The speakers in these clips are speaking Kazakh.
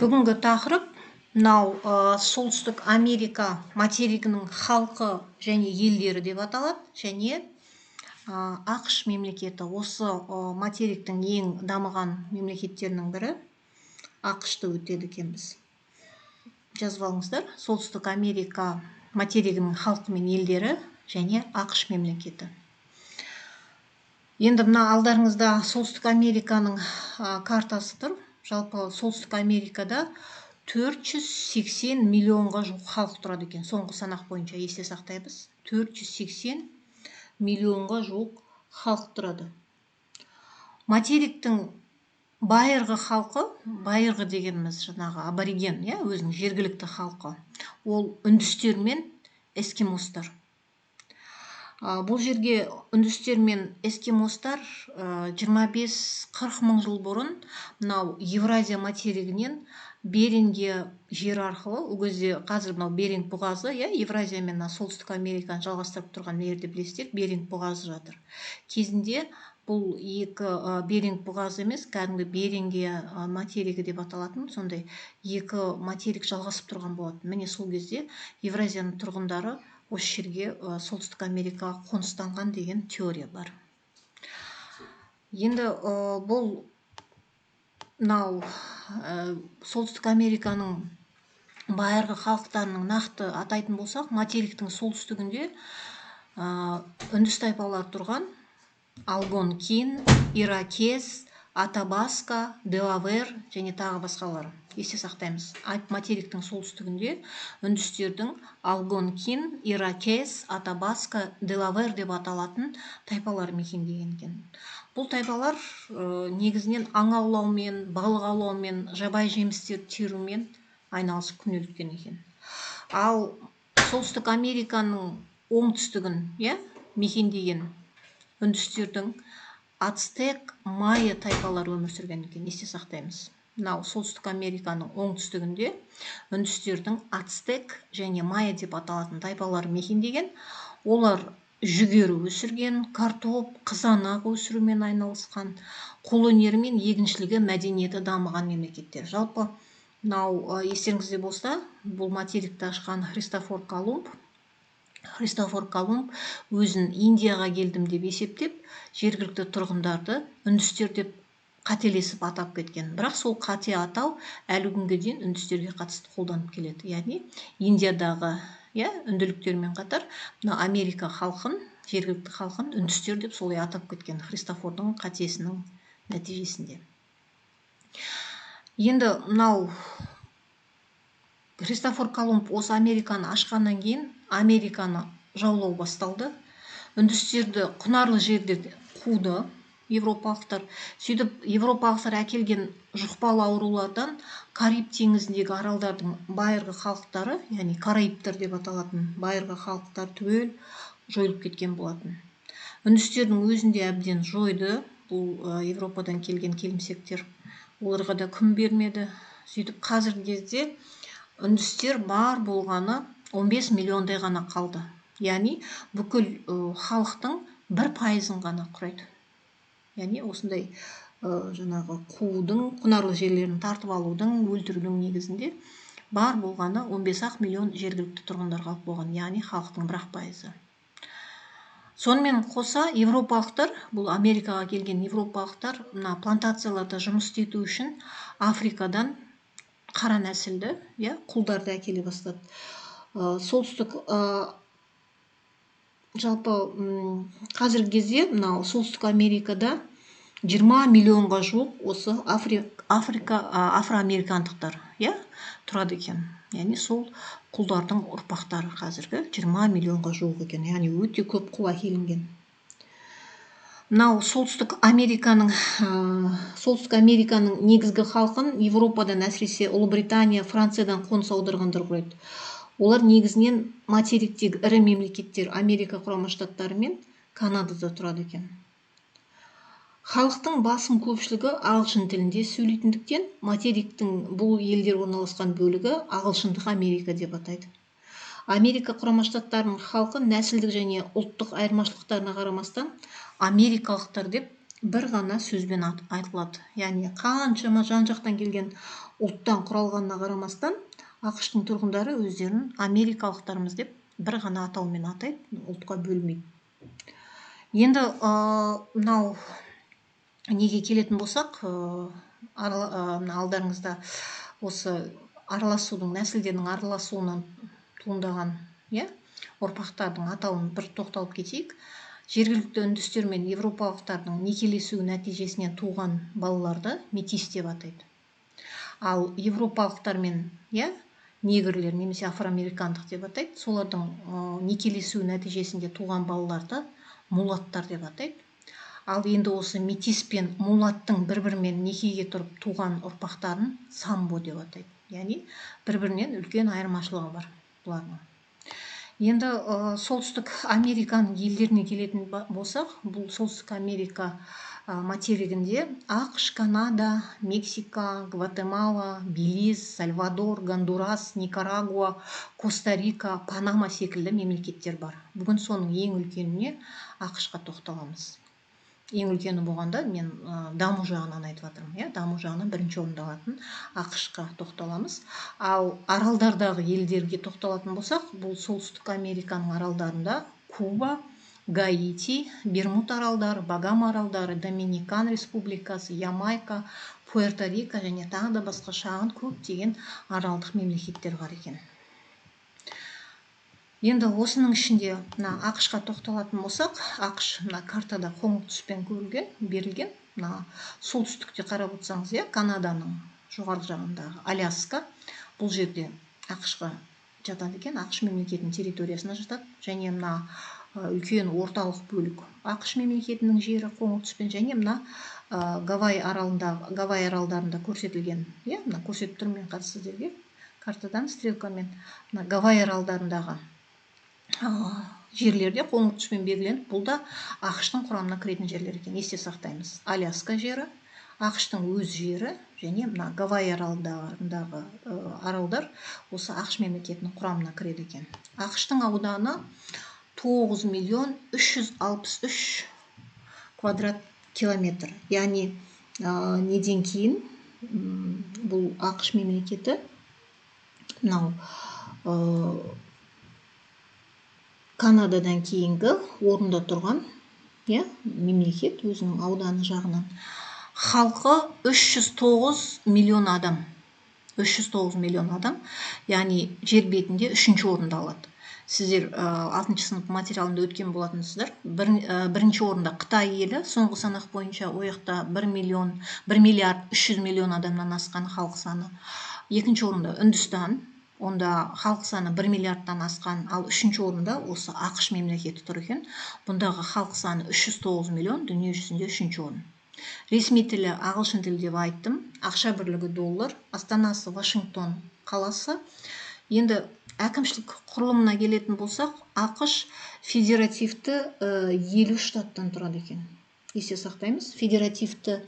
Бүгінгі тақырып мынау Солтүстік Америка материгінің халқы және елдері деп аталады және АҚШ мемлекеті, осы материктің ең дамыған мемлекеттерінің бірі АҚШ-ты өтеді екенбіз. Жазып алыңыздар: Солтүстік Америка материгінің халқы мен елдері және АҚШ мемлекеті. Енді мына алдарыңызда Солтүстік Американың картасы тұр. Жалпы Солтүстік Америкада 480 миллионға жуық халық тұрады екен соңғы санақ бойынша. Есте сақтаймыз: 480 миллионға жуық халық тұрады. Материктің байырғы халқы, байырғы дегеніміз жаңағы абориген, иә, өзінің жергілікті халқы, ол үндістер мен эскимостар. Бұл жерге үндістер мен эскимостар 25-40 мың жыл бұрын мынау Евразия материгінен Берингия жері арқылы, ол кезде, қазір мынау Беринг бұғазы, иә, Евразия мен мына Солтүстік Американы жалғастырып тұрған жерде, білесіздер, Беринг бұғазы жатыр. Кезінде бұл екі Беринг бұғазы емес, кәдімгі Берингия материгі деп аталатын сондай екі материк жалғасып тұрған болатын. Міне, сол кезде Евразияның тұрғындары осы жерге, Солтүстік Америкаға қоныстанған деген теория бар. Енді бұл мынау Солтүстік Американың байырғы халықтарының нақты атайтын болсақ, материктің солтүстігінде үндіс тайпалары тұрған: алгонкин, иракез, атабаска, делавер және тағы басқалары. Есте сақтаймыз: материктің солтүстігінде үндістердің алгонкин, иракез, атабаска, делавер деп аталатын тайпалар мекендеген екен. Бұл тайпалар негізінен аң аулаумен, балық аулаумен, жабайы жемістерді терумен айналысып күнелткен екен. Ал Солтүстік Американың оңтүстігін, иә, мекендеген үндістердің ацтек, майя тайпалары өмір сүрген екен. Есте сақтаймыз: мынау Солтүстік Американың оңтүстігінде үндістердің ацтек және майя деп аталатын тайпалары мекендеген. Олар жүгері өсірген, картоп, қызанақ өсірумен айналысқан, қолөнері мен егіншілігі мәдениеті дамыған мемлекеттер. Жалпы мынау естеріңізде болса, бұл материкті ашқан Христофор Колумб. Христофор Колумб өзін Индияға келдім деп есептеп, жергілікті тұрғындарды үндістер деп қателесіп атап кеткен. Бірақ сол қате атау әлі күнге дейін үндістерге қатысты қолданып келеді. Яғни Индиядағы, иә, үнділіктермен қатар мына Америка халқын, жергілікті халқын үндістер деп солай атап кеткен Христофордың қатесінің нәтижесінде. Енді мынау Христофор Колумб осы Американы ашқаннан кейін Американы жаулау басталды. Үндістерді құнарлы жерден қуды европалықтар. Сөйтіп европалықтар әкелген жұқпалы аурулардан Кариб теңізіндегі аралдардың байырғы халықтары, яғни караибтар деп аталатын байырғы халықтар түгел жойылып кеткен болатын. Үндістердің өзін де әбден жойды бұл Европадан келген келімсектер, оларға да күн бермеді. Сөйтіп қазіргі кезде үндістер бар болғаны 15 миллиондай ғана қалды, яғни бүкіл халықтың 1%-ын ғана құрайды. Яғни осындай жаңағы қуудың, құнарлы жерлерін тартып алудың, өлтірудің негізінде бар болғаны 15-ақ миллион жергілікті тұрғындар қалып қойған, яғни халықтың 1-ақ пайызы. Сонымен қоса европалықтар, бұл Америкаға келген европалықтар мына плантацияларда жұмыс істету үшін Африкадан қара нәсілді, иә, құлдарды әкеле бастады. Солтүстік жалпы қазіргі кезде мынау Солтүстік Америкада 20 миллионға жуық осы Африка афроамерикандықтар, иә, тұрады екен. Яғни сол құлдардың ұрпақтары қазіргі 20 миллионға жуық екен, яғни өте көп құл әкелінген. Мынау Солтүстік Американың негізгі халқын Европадан, әсіресе Ұлыбритания, Франциядан қоныс аударғандар құрайды. Олар негізінен материктегі ірі мемлекеттер Америка Құрама Штаттары мен Канадада тұрады екен. Халықтың басым көпшілігі ағылшын тілінде сөйлейтіндіктен, материктің бұл елдер орналасқан бөлігі ағылшындық Америка деп атайды. Америка Құрама Штаттарының халқы нәсілдік және ұлттық айырмашылықтарына қарамастан, америкалықтар деп бір ғана сөзбен айтылады. Яғни қаншама жан-жақтан келген ұлттан құралғанына қарамастан, АҚШ-тың тұрғындары өздерін америкалықтармыз деп бір ғана атаумен атайды, ұлтқа бөлмейді. Енді мынау неге келетін болсақ, мына алдарыңызда осы араласудың, нәсілдердің араласуынан туындаған, иә, ұрпақтардың атауын бір тоқталып кетейік. Жергілікті үндістер мен европалықтардың некелесуі нәтижесінен туған балаларды метис деп атайды. Ал европалықтар мен, иә, негрлер немесе афроамерикандық деп атайды. Солардың некелесуі нәтижесінде туған балаларды мулаттар деп атайды. Ал енді осы метис пен мулаттың бір-бірімен некеге тұрып туған ұрпақтарын самбо деп атайды. Яғни бір-бірінен үлкен айырмашылығы бар бұлардың. Енді Солтүстік Американың елдеріне келетін болсақ, бұл Солтүстік Америка материгінде АҚШ, Канада, Мексика, Гватемала, Белиз, Сальвадор, Гондурас, Никарагуа, Коста-Рика, Панама секілді мемлекеттер бар. Бүгін соның ең үлкеніне, АҚШ-қа тоқталамыз. Ең үлкені болғанда мен даму жағынан айтып жатырмын, иә, даму жағынан бірінші орында алатын АҚШ-қа тоқталамыз. Ал аралдардағы елдерге тоқталатын болсақ, бұл Солтүстік Американың аралдарында Куба, Гаити, Бермуд аралдары, Багама аралдары, Доминикан Республикасы, Ямайка, Пуэрто-Рико және тағы да басқа шағын көптеген аралдық мемлекеттер бар екен. Енді осының ішінде мына АҚШ-қа тоқталатын болсақ, АҚШ мына картада қоңыр түспен көрілген, берілген. Мына солтүстікте қарап отырсаңыз, иә, Канаданың жоғарғы жағындағы Аляска бұл жерде АҚШ-қа жатады екен, АҚШ мемлекетінің территориясына жатады. Және мына үлкен орталық бөлік АҚШ мемлекетінің жері қоңыр түспен, және мына Гавай аралында, Гавай аралдарында көрсетілген, иә, мына көрсетіп тұрмын мен қазір сіздерге картадан стрелкамен, мына Гавай аралдарындағы жерлерде қоңыр түспен белгіленіп, бұл да АҚШ-тың құрамына кіретін жерлер екен. Есте сақтаймыз. Аляска жері, АҚШ-тың өз жері және мына Гавай аралдарындағы аралдар осы АҚШ мемлекетінің құрамына кіреді екен. АҚШ-тың ауданы тоғыз миллион үш жүз алпыс үш квадрат километр. Яғни, неден кейін, бұл АҚШ мемлекеті мынау, Канададан кейінгі орында тұрған, иә, мемлекет өзінің ауданы жағынан. Халқы үш жүз тоғыз миллион адам. Үш жүз тоғыз миллион адам, яғни жер бетінде үшінші орында алады. Сіздер алтыншы сынып материалында өткен болатынсыздар. Бірінші орында Қытай елі, соңғы санақ бойынша ол жақта бір миллион, бір миллиард үш жүз миллион адамнан асқан халық саны. Екінші орында Үндістан, онда халық саны бір миллиардтан асқан, ал үшінші орында осы АҚШ мемлекеті тұр екен. Бұндағы халық саны үш жүз тоғыз миллион, дүние жүзінде үшінші орын. Ресми тілі ағылшын тілі деп айттым. Ақша бірлігі доллар, астанасы Вашингтон қаласы. Енді әкімшілік құрылымына келетін болсақ, АҚШ федеративті 50 штаттан тұрады екен. Есте сақтаймыз, федеративті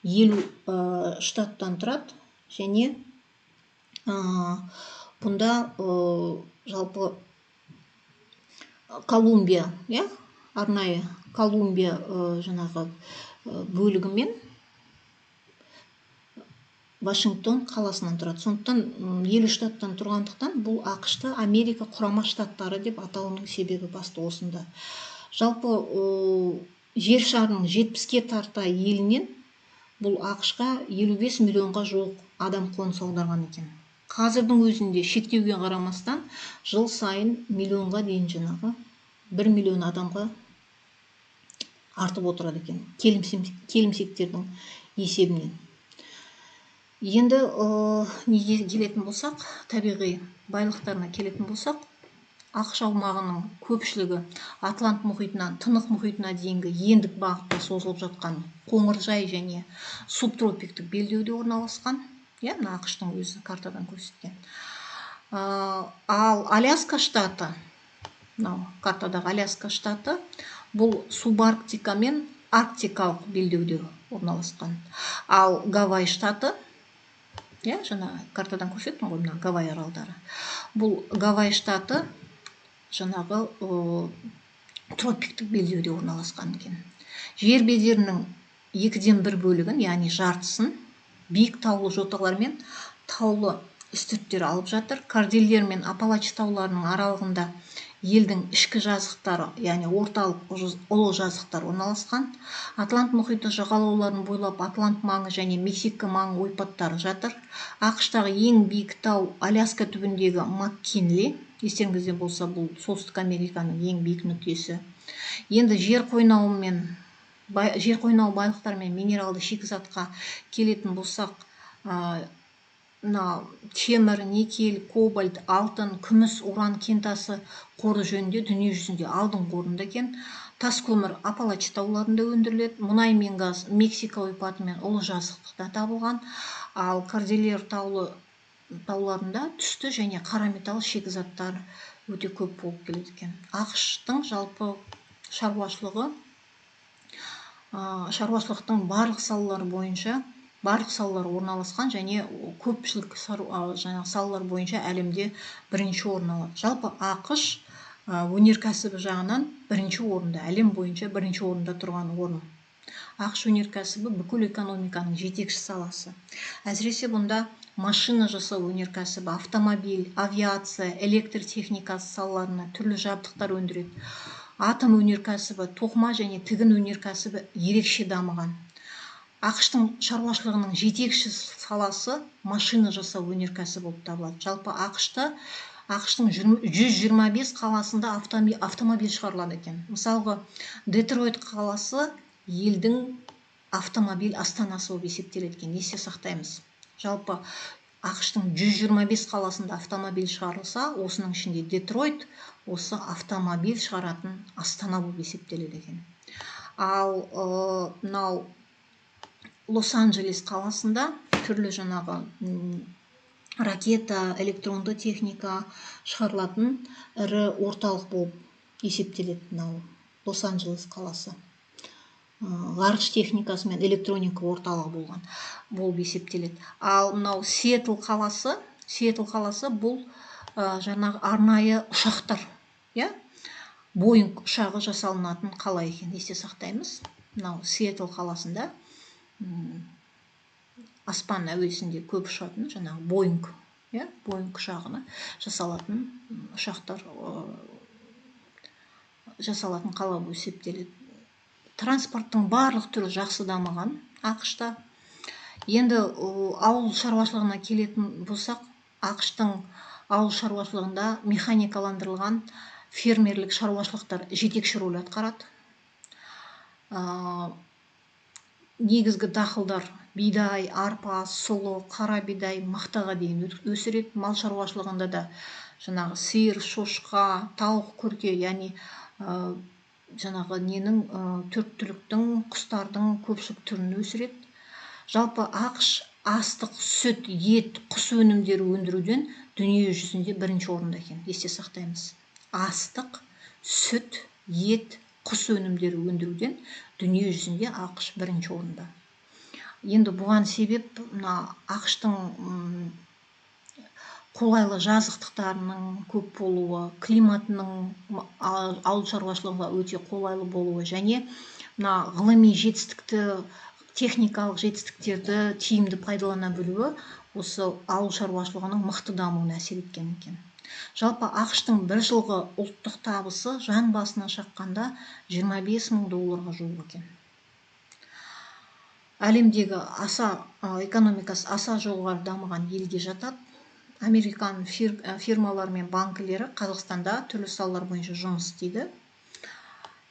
50 штаттан тұрады және, бұнда, жалпы Колумбия, иә, арнайы Колумбия, жаңағы, бөлігімен Вашингтон қаласынан тұрады. Сондықтан, 50 штаттан тұрғандықтан бұл АҚШ-ты Америка Құрама Штаттары деп атауының себебі басты осында. Жалпы, жер шарының жетпіске тарта елінен бұл АҚШ-қа елу бес миллионға жуық адам қоныс аударған екен. Қазірдің өзінде шектеуге қарамастан жыл сайын миллионға дейін жаңағы 1 миллион адамға артып отырады екен келімсектердің есебінен. Енді, неге келетін болсақ, табиғи байлықтарына келетін болсақ, АҚШ аумағының көпшілігі Атлант мұхитынан Тынық мұхитына дейінгі ендік бағытта созылып жатқан қоңыржай және субтропиктік белдеуде орналасқан. Иә, мына АҚШ-тың өзі картадан көрсеткен. Ал Аляска штаты, мынау картадағы Аляска штаты, бұл субарктика мен арктикалық белдеуде орналасқан. Ал Гавай штаты, иә, жаңа картадан көрсеттім ғой, мына Гавай аралдары. Бұл Гавай штаты жаңағы, тропиктік белдеуде орналасқан екен. Жер бедерінің 1/2 бөлігін, яғни жартысын биік таулы жоталар мен таулы үстірттер алып жатыр. Кордильер мен Апалач тауларының аралығында елдің ішкі жазықтары, яғни орталық ұлы жазықтар орналасқан. Атлант мұхиты жағалауларын бойлап Атлант маңы және Мексика маңы ойпаттары жатыр. АҚШ-тағы ең биік тау Аляска түбіндегі Маккинли. Естеріңізде болса, бұл Солтүстік Американың ең биік нүктесі. Енді жер қойнауы байлықтары мен минералды шикізатқа келетін болсақ, мына темір, никель, кобальт, алтын, күміс, уран кентасы қоры жөнінде дүние жүзінде алдыңғы орында екен. Тас көмір Апалач тауларында өндіріледі. Мұнай мен газ Мексика ойпаты мен ұлы жазықтықта табылған. Ал Кордильер тауларында түсті және қара металл шикізаттар өте көп болып келеді екен. АҚШ-тың жалпы шаруашылығы, шаруашылықтың барлық салалары бойынша, барлық салалар орналасқан және көпшілік жаңағы салалар бойынша әлемде бірінші орын алады. Жалпы АҚШ өнеркәсібі жағынан бірінші орында, әлем бойынша бірінші орында тұрған орын. АҚШ өнеркәсібі бүкіл экономиканың жетекші саласы. Әсіресе бұнда машина жасау өнеркәсібі, автомобиль, авиация, электр техникасы салаларына түрлі жабдықтар өндіреді. Атом өнеркәсібі, тоқыма және тігін өнеркәсібі ерекше дамыған. АҚШ-тың шаруашылығының жетекші саласы машина жасау өнеркәсібі болып табылады. Жалпы АҚШ-тың 125 қаласында автомобиль шығарылады екен. Мысалға, Детройт қаласы елдің автомобиль астанасы болып есептеледі екен. Есте сақтаймыз. Жалпы АҚШ-тың 125 қаласында автомобиль шығарылса, осының ішінде Детройт осы автомобиль шығаратын астана болып есептеледі екен. Ал мынау Лос-Анджелес қаласында түрлі жаңағы ракета, электронды техника шығарылатын ірі орталық болып есептеледі мынау Лос-Анджелес қаласы. Ғарыш техникасы мен электроника орталығы болып есептеледі. Ал мынау Сиэтл қаласы, Сиэтл қаласы бұл жаңағы арнайы ұшақтар, иә? Боинг ұшағы жасалынатын қала екен, есте сақтаймыз. Мынау Сиэтл қаласында аспан әуесінде көп ұшатын жаңағы Боинг, иә, Боинг ұшағына жасалатын ұшақтар жасалатын қала болып есептеледі. Транспорттың барлық түрі жақсы дамыған АҚШ-та. Енді ауыл шаруашылығына келетін болсақ, АҚШ-тың ауыл шаруашылығында механикаландырылған фермерлік шаруашылықтар жетекші рөл атқарады. Негізгі дақылдар бидай, арпа, сұлы, қара бидай, мақтаға дейін өсіреді. Мал шаруашылығында да жаңағы сиыр, шошқа, тауық, күрке, яғни жаңағы ненің, төрт түліктің, құстардың көпшілік түрін өсіреді. Жалпы АҚШ астық, сүт, ет, құс өнімдері өндіруден дүние жүзінде бірінші орында екен. Есте сақтаймыз. Астық, сүт, ет, құс өнімдері өндіруден дүние жүзінде АҚШ бірінші орында. Енді бұған себеп мына АҚШ-тың қолайлы жазықтықтарының көп болуы, климатының ауыл шаруашылығына өте қолайлы болуы және мына ғылыми жетістікті, техникалық жетістіктерді тиімді пайдалана білуі осы ауыл шаруашылығының мықты дамуына әсер еткен екен. Жалпы АҚШ-тың бір жылғы ұлттық табысы жан басына шаққанда 25 мың долларға жуық екен. Әлемдегі экономикасы аса жоғары дамыған елге жатады. Американ фирмалары мен банкілері Қазақстанда түрлі салалар бойынша жұмыс істейді.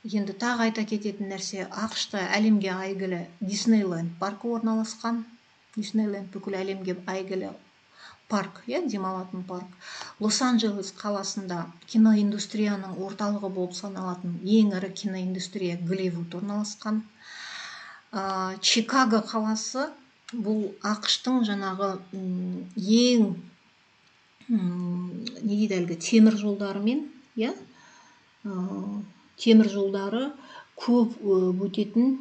Енді тағы айта кететін нәрсе, АҚШ-та әлемге әйгілі Диснейленд паркі орналасқан. Диснейленд бүкіл әлемге әйгілі парк, иә, демалатын парк. Лос-Анджелес қаласында киноиндустрияның орталығы болып саналатын ең ірі киноиндустрия Голливуд орналасқан. Чикаго қаласы бұл АҚШ-тың жаңағы, ең, не дейді әлгі, темір жолдарымен, иә, темір жолдары көп өтетін,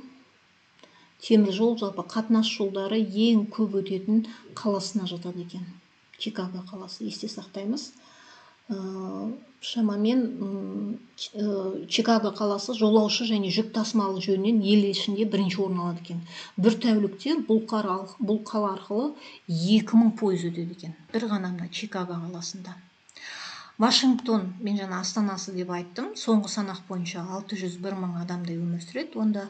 темір жол жалпы қатынас жолдары ең көп өтетін қаласына жатады екен. Чикаго қаласы, есте сақтаймыз. Шамамен Чикаго қаласы жолаушы және жүк тасымалы жөнінен ел ішінде бірінші орын алады екен. Бір тәулікте бұл қала арқылы 2000 пойыз өтеді екен. Бір ғана мына Чикаго қаласында. Вашингтон, мен жаңа астанасы деп айттым, соңғы санақ бойынша 601 мың адамдай өмір сүреді онда.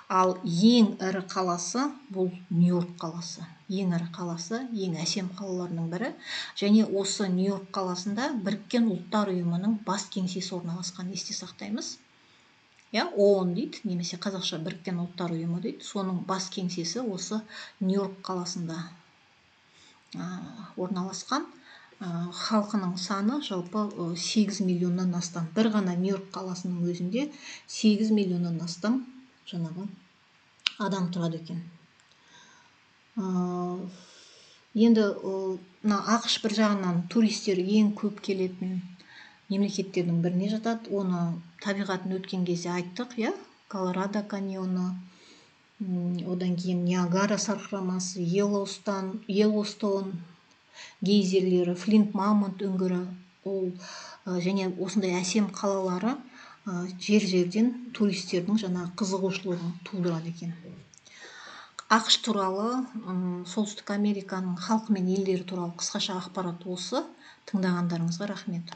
Ал ең ірі қаласы бұл Нью-Йорк қаласы. Ең ірі қаласы, ең әсем қалаларының бірі. Және осы Нью-Йорк қаласында Біріккен Ұлттар Ұйымының бас кеңсесі орналасқан, есте сақтаймыз. Иә, ООН дейді, немесе қазақша Біріккен Ұлттар Ұйымы дейді. Соның бас кеңсесі осы Нью-Йорк қаласында орналасқан. Халқының саны жалпы 8 миллионнан астам. Бір ғана Нью-Йорк қаласының өзінде 8 миллионнан астам жаңағы адам тұрады екен. Енді мына АҚШ бір жағынан туристер ең көп келетін мемлекеттердің біріне жатады. Оны табиғатын өткен кезде айттық, иә, Колорадо каньоны, одан кейін Ниагара сарқырамасы, Йеллоустон гейзерлері, Флинт Мамонт үңгірі, ол және осындай әсем қалалары жер-жерден туристердің жаңағы қызығушылығын тудырады екен. АҚШ туралы, Солтүстік Американың халқы мен елдері туралы қысқаша ақпарат осы. Тыңдағандарыңызға рахмет.